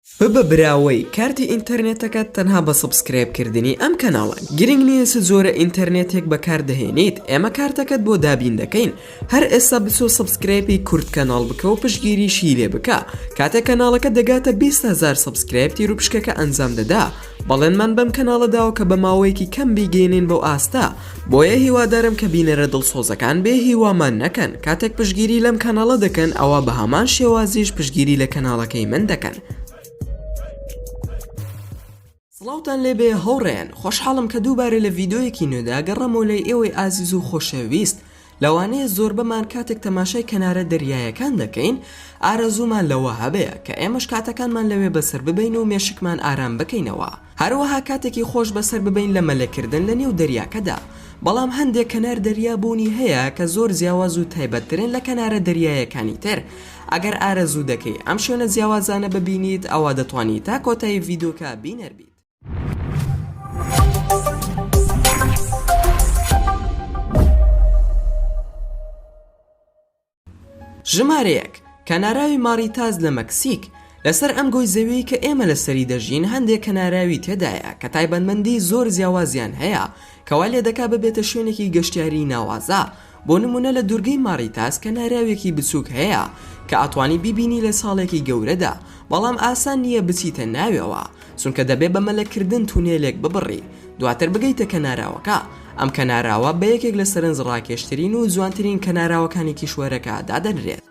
ببە براوەی کارتی ئینتەرنێتەکەت تەنها بە subscribe کردنی ئەم کەناڵە گرنگ نییە چ جۆرە ئینتەرنێتێک بەکار دەهێنیت ئێمە کارتەکەت بۆ دابین دەکەین هەر ئێستا بچۆ subscribe ی کورد کەناڵ بکە و پشتگیریشی لێ بکە کاتێک کەناڵەکە دەگاتە 20 هەزار subscribe تیروپشکەکە ئەنجام دەدا بەڵێنمان بەم کەناڵە داوە کە بە ماوەیەکی کەم بیگەینین بەو ئاستە بۆیە هیوادارم کە بینەرە دڵسۆزەکان بێ هیوامان نەکەن کاتێک پشتگیری لەم کەناڵە دەکەن ئەوا بە هەمان شێوازیش پشتگیری لە کەناڵەکەی من دەکەن. سڵاوتان لێبێ هاوڕێیان خۆشحاڵم کە دووبارە لە ڤیدۆیەکی نوێدا گەڕامەوە لای ئێوەی ئازیز و خۆشەویست لەوانەیە زۆربەمان کاتێک تەماشای کەنارە دەریایەکان دەکەین ئارەزوومان لەوە هەبێ کە ئێمەش کاتەکانمان لەوێ بەسەر ببەین و مێشکمان ئارام بکەینەوە هەروەها کاتێکی خۆش بەسەر ببەین لە مەلەکردن لە نێو دەریاکەدا، بەڵام هەندێک کەنار دەریا بوونی هەیە کە زۆر جیاواز و تایبەتترن لە کەنارە دەریایەکانی تر، ئەگەر ئارەزوو دەکەی ئەم شوێنە جیاوازانە ببینیت ئەوا دەتوانی تا کۆتایی ڤیدۆکە بینەر بیت. ژمارە یەک، کەناراوی ماریتاس لە مەکسیک، لەسەر ئەم گۆی زەویەی کە ئێمە لەسەری دەژین هەندێک کەناراوی تێدایە کە تایبەتمەندی زۆر جیاوازیان هەیە کە وا لێدەکا ببێتە شوێنێکی گەشتیاری ناوازە بۆ نمونە لە دورگەی ماریتاس کەناراوێکی بچوک هەیە کە ئەتوانی بیبینی لە ساڵێکی گەورەدا بەڵام ئاسان نییە بچیتە ناوێوە چونکە دەبێ بە مەلەکردن تونێلێک ببڕی دواتر بگەیتە کەناراوەکە، ئەم کەناراوە بە یەکێک لە سەرنجڕاکێشترین و جوانترین کەناراوەکانی کیشوەرەکە دادەنرێت.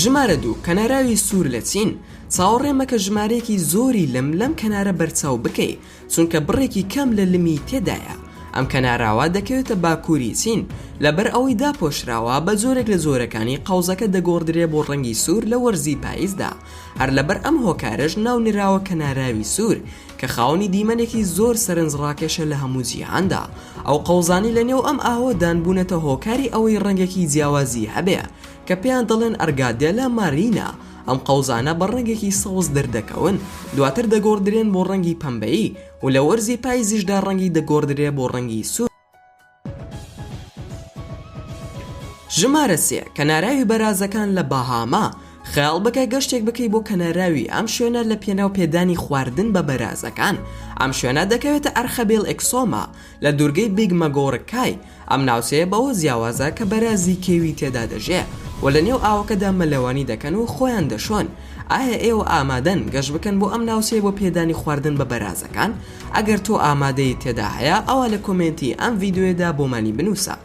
ژمارە دوو، کەناراوی سوور لە چین، چاوەڕێ مەکە ژمارەیەکی زۆری لم لەم کەنارە بەرچاو بکەی، چونکە بڕێکی کەم لە لمی تێدایە، ئەم کەناراوە دەکەوێتە باکووری چین، لەبەر ئەوەی داپۆشراوە بە جۆرێک لە جۆرەکانی قەوزەکە دەگۆڕدرێ بۆ ڕەنگی سوور لە وەرزی پایزدا، هەر لەبەر ئەم هۆکارەش ناو نراوە کەناراوی سوور، کە خاوەنی دیمەنێکی زۆر سەرنجڕاکێشە لە هەموو جیهاندا، ئەو قەوزانەی لە نێو ئەم ئاوەدان بوونەتە هۆکاری ئەوەی ڕەنگێکی جیاوازی هەبێ کە پێیان دەڵێن ئەرگادێلا مارینا، ئەم قەوزانە بە ڕەنگێکی سەوز دەردەکەون دواتر دەگۆڕدرێن بۆ ڕەنگی پەمبەیی و لە وەرزی پایزیشدا ڕەنگی دەگۆڕدرێ بۆ ڕەنگی سوور. ژمارە سێ، کەناراوی بەرازەکان لە باهاما، خەیاڵ بکە گەشتێک بکەی بۆ کەناراوی ئەم شوێنە لە پێناو پێدانی خواردن بە بەرازەکان، ئەم شوێنە دەکەوێتە ئەرخەبیل ئێکسۆما لە دوورگەی بیگ مەگۆرک کای، ئەم ناوچەیە بەوە جیاوازە کە بەرازی کێوی تێدا دەژێ و لە نێو ئاوەکەدا مەلەوانی دەکەن و خۆیان دەشۆن، ئایا ئێوە ئامادەن گەشت بکەن بۆ ئەم ناوچەیە بۆ پێدانی خواردن بە بەرازەکان؟ ئەگەر تۆ ئامادەیت تێدا هەیە ئەوا لە کۆمێنتی ئەم ڤیدیۆیەدا بۆمانی بنوسە.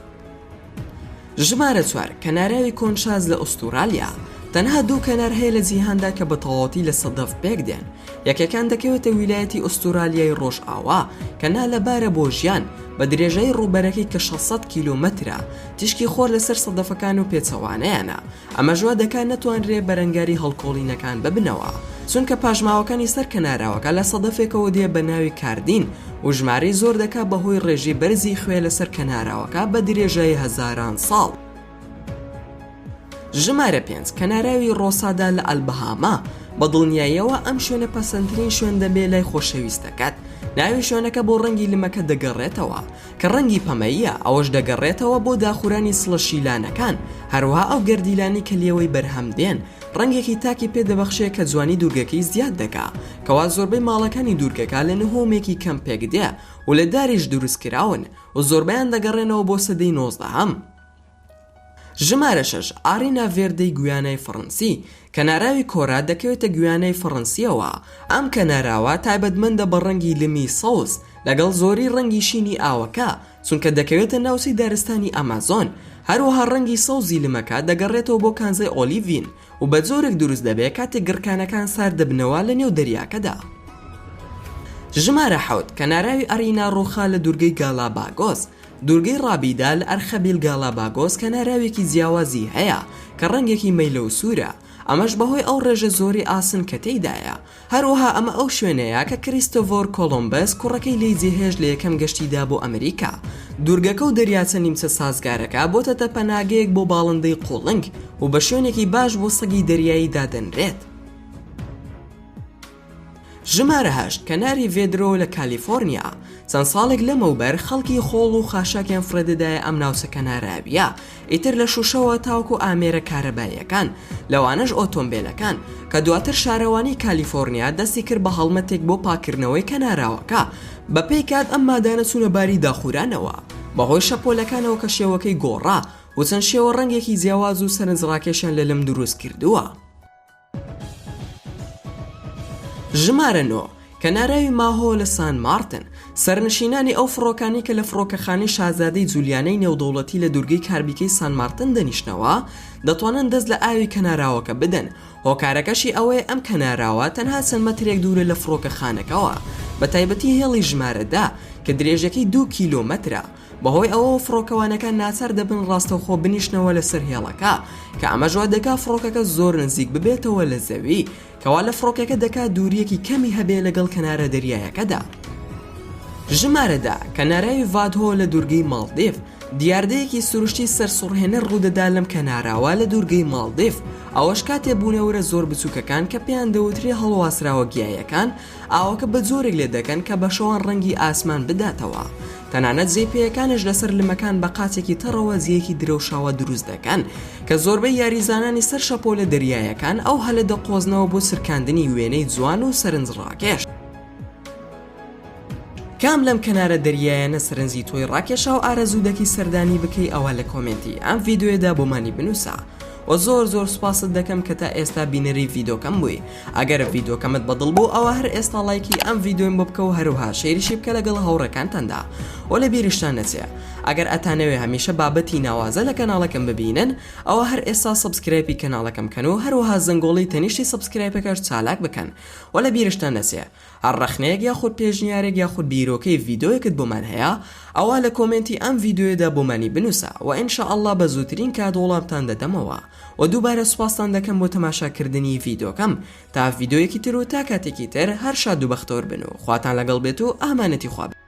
ژمارە چوار، کەناراوی کۆنشاز لە ئوستورالیا، تەنها دوو کەنار هەیە لە جیهاندا کە بە تەواوەتی لە سەدەف پێک دێن، یەکێکان دەکەوێتە ویلایەتی ئوستورالیای ڕۆژئاوا کە نالەبارە بۆ ژیان، بە درێژایی ڕووبەرەکەی کە 600 کیلۆمەترە، تیشکی خۆر لەسەر سەدەفەکان و پێچەوانەیانە، ئەمەش وا دەکات نەتوانرێ بەرەنگاری هەڵکۆڵینەکان ببنەوە، چونکە پاشماوەکانی سەر کەناراوەکە لە سەدەفێکەوە دێ بە ناوی کاردین و ژمارەی زۆر دەکا بەهۆی ڕێژەی بەرزی خوێ لەسەر کەناراوەکە بە درێژایی هەزاران ساڵ. ژمارە پێنج، کەناراوی ڕۆسادا لە ئەلبەهاما، بە دڵنیاییەوە ئەم شوێنە پەسەندترین شوێن دەبێ لای خۆشەویستەکەت، ناوی شوێنەکە بۆ ڕەنگی لمەکە دەگەڕێتەوە، کە ڕەنگی پەمەییە، ئەوەش دەگەڕێتەوە بۆ داخورانی سڵە شیلانەکان، هەروەها ئەو گەردیلانەی کە لێوەی بەرهەم دێن، ڕەنگێکی تاکی پێ دەبەخشێ کە جوانی دوورگەکەی زیاد دەکا، کەوا زۆربەی ماڵەکانی دوورگەکە لە نهۆمێکی کەم پێک دێ و لە داریش دروست کراون و زۆربەیان دەگەڕێنەوە بۆ سەدەی نۆزدەهەم. ژمارە شەش، ئارینا ڤێردەی گویانای فەڕەنسی، کەناراوی کۆرا دەکەوێتە گویانای فەڕەنسییەوە، ئەم کەناراوە تایبەتمەندە بە ڕەنگی لمی سەوز لەگەڵ زۆری ڕەنگی شینی ئاوەکە، چونکە دەکەوێتە ناوچەی دارستانی ئەمازۆن، هەروەها ڕەنگی سەوزی لمەکە دەگەڕێتەوە بۆ کانزای ئۆلیڤین و بە جۆرێک دروست دەبێت کاتێک گڕکانەکان سارد دەبنەوە لە نێو دەریاکەدا. ژمارە حەوت، کەناراوی ئەرینا ڕۆخا لە دوورگەی گالاباگۆس، دوورگەی ڕابیدا لە ئەرخەبیل گالاباگۆس کەناراوێکی جیاوازی هەیە کە ڕەنگێکی مەیلەو سوورە، ئەمەش بەهۆی ئەو ڕێژە زۆرەی ئاسن کە تێیدایە. هەروەها ئەمە ئەو شوێنەیە کە کریستۆڤۆر کۆڵۆمبەس کوڕەکەی لێی جێهێشت لە یەکەم گەشتیدا بۆ ئەمریکا. دوورگەکە و دەریاچە نیمچە سازگارەکە بۆتەتە پەناگەیەک بۆ باڵندەی قوڵنگ و بە شوێنێکی باش بۆ سەگی دەریایی دادەنرێت. ژمارە هەشت، کەناری ڤێدرۆ لە کالیفۆرنیا، چەند ساڵێک لەمەوبەر خەڵکی خۆڵ و خاشاکیان فڕێدەدایە ئەم ناوچە کەناراوییە، ئیتر لە شوشەوە تاوەکو ئامێرە کارەباییەکان، لەوانەش ئۆتۆمبێلەکان، کە دواتر شارەوانی کالیفۆرنیا دەستی کرد بە هەڵمەتێک بۆ پاککردنەوەی کەناراوەکە، بەپێی کات ئەم مادانە چوونە باری داخورانەوە بەهۆی شەپۆلەکانەوە کە شێوەکەی گۆڕا و چەند شێوە ڕەنگێکی جیاواز و سەرنجڕاکێشیان لە لم دروست کردووە. ژمارە نۆ، کەناراوی ماهۆ لە سان مارتن، سەرنشینانی ئەو فڕۆکانەی کە لە فڕۆکەخانەی شازادەی جولیانەی نێودەوڵەتی لە دوورگەی کاربیکەی سان مارتن دەنیشنەوە، دەتوانن دەست لە ئاوی کەناراوەکە بدەن، هۆکارەکەشی ئەوەیە ئەم کەناراوە تەنها چەند مەترێک دوورە لە فڕۆکەخانەکەوە، بەتایبەتی هێڵی ژمارە دە کە درێژەکەی دوو کیلۆمەترە. بەهۆی ئەوەوە فڕۆکەوانەکان ناچار دەبن ڕاستەوخۆ بنیشنەوە لەسەر هێڵەکە، کە ئەمەش وا دەکا فڕۆکەکە زۆر نزیک ببێتەوە لە زەوی، کە وا لە فڕۆکەکە دەکا دوورییەکی کەمی هەبێ لەگەڵ کەنارە دەریایەکەدا. ژمارە دە، کەناراوی ڤادهۆ لە دوورگەی ماڵدیڤ، دیاردەیەکی سروشتی سەرسوڕهێنەر ڕوودەدا لەم کەناراوە لە دوورگەی ماڵدیڤ، ئەوەش کاتێ بوونەوەرە زۆر بچووکەکان کە پێیان دەوترێ هەڵواسراوە گیایەکان، ئاوەکە بە جۆرێک لێ دەکەن کە بە شەوان ڕەنگی ئاسمان بداتەوە، تەنانەت جێ پێیەکانش لەسەر لمەکان بە قاچێکی تەڕەوە جێیەکی درەوشاوە دروست دەکەن کە زۆربەی یاریزانانی سەر شەپۆلە دەریایەکان ئەو هەلە دەقۆزنەوە بۆ چرکاندنی وێنەی جوان و سەرنجڕاکێش. کام لەم کەنارە دەریایانە سەرنجی تۆی ڕاکێشا و ئارەزوو دەکەی سەردانی بکەی ئەوا لە کۆمێنتی ئەم ڤیدیۆیەدا بۆمانی بنووسە. وە زۆر زۆر سوپاست دەکەم کە تا ئێستا بینەری ڤیدۆکەم بووی ئەگەر ڤیدۆکەمت بەدڵ بوو ئەوە هەر ئێستا ڵایکی ئەم ڤیدۆیم بۆ بکە و هەروها share یشی بکە لەگەڵ هاوڕێکانتاندا وە لە بیرشتان نەچێ ئەگەر ئەتانەوێ هەمیشە بابەتی ناوازە لە کەناڵەکەم ببینن ئەوە هەر ئێستا subscribe ی کەناڵەکەم کەن و هەروەها زەنگۆڵەی تەنیشتی subscribe ەکەش چالاک بکەن وە لە بیرشتان نەچێ هەر ڕەخنەیەک یاخود پێشنیارێک یاخود بیرۆکەی ڤیدۆیەکت بۆمان هەیە ئەوا لە کۆمێنتی ئەم ڤیدۆیەدا بۆمانی بنوسە وە ان شاء اللە بە زووترین کات وەڵامتان دەدەمەوە وە دووبارە سوپاستان دەکەم بۆ تەماشا کردنی ڤیدۆکەم تا ڤیدۆیەکی تر و تا کاتێکی تر هەر شاد و بەختەوەر بن و خواتان لەگەڵ بێت و ئامانەتی خوا بن.